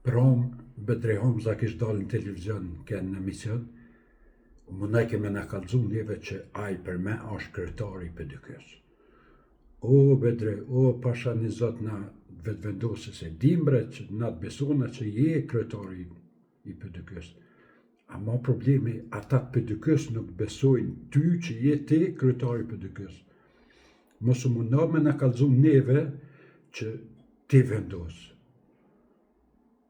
Prom, Bedri Hamza kish dalë në televizion ke në emision, u munojke me na kallzu neve që ai për me është kryetari i PDK-s. O Bedri, o pasha një zot na Vetëvendosjes e dim bre që na të besona që je kryetari i PDK-s. Ama problemi, ata të PDK-s nuk besojnë ty që je ti kryetari i PDK-s. Mos u mundo me na kallzu neve që ti vendos.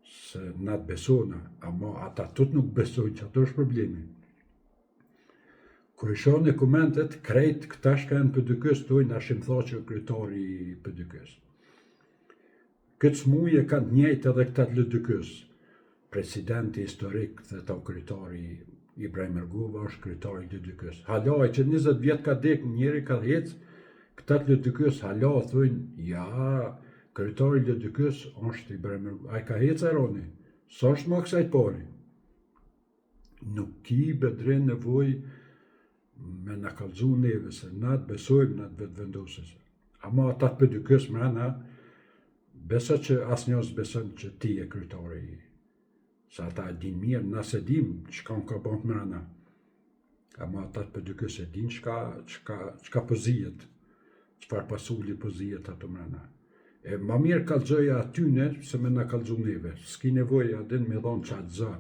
Se na të besona, ama ata tut nuk besojnë, që ato është problemi. Kur i shoh në komentet, krejt këta shka janë PDK-s, thojnë Hashim Thaçi kryetari i PDK-s. Këtë smuje kanë të njëjtë edhe këta të LDK-s. Presidenti historik dhe ta kryetari Ibrahim Rugova është kryetari i LDK-s. Hala e që 20 vjet ka dek, njeri ka hec, këta të LDK-s hala thojnë, ja, kryetari i LDK-s është Ibrahim Rugova. Ai ka hec Aroni, s'është ma kësaj pari. Nuk ki Bedri nevoj me na kallzu neve se na të besojmë na të Vetëvendosjes. Ama ata të PDK-s mrena, beso që asnjë s'beson që ti je kryetari. Se ata e din mirë, na se dim çka ka bën mrena. Ama ata të PDK-s e din çka çka çka po zihet, çfarë pasuli po zihet ato mrena. E ma mirë kallxoja atyne se me na kallxu neve. S'ki nevojë a din me dhonë qatë zor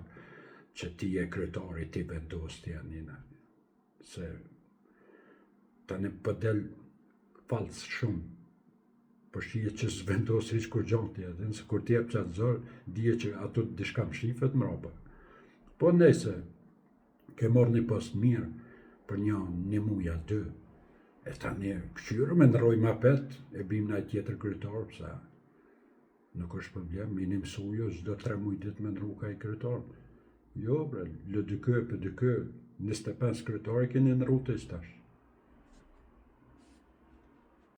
që ti je kryetari, ti vendos ti anina. Se tani po del fals shumë. Po shihet që s'vendos hiç kur gjon ti, edhe se kur ti jep qatë zor, dije që ato diçka mshifet mrapa. Po nejse, ke marrë një post mirë për një, një muj a dy, e tani këqyrë me ndrojmë apet, e bim naj tjetër kryetar, pse nuk është problem, jeni mësu jo çdo 3 muj ditë me ndru ka i kryetar. Jo, bre, LDK, PDK, 25 kryetar i keni ndru të tash.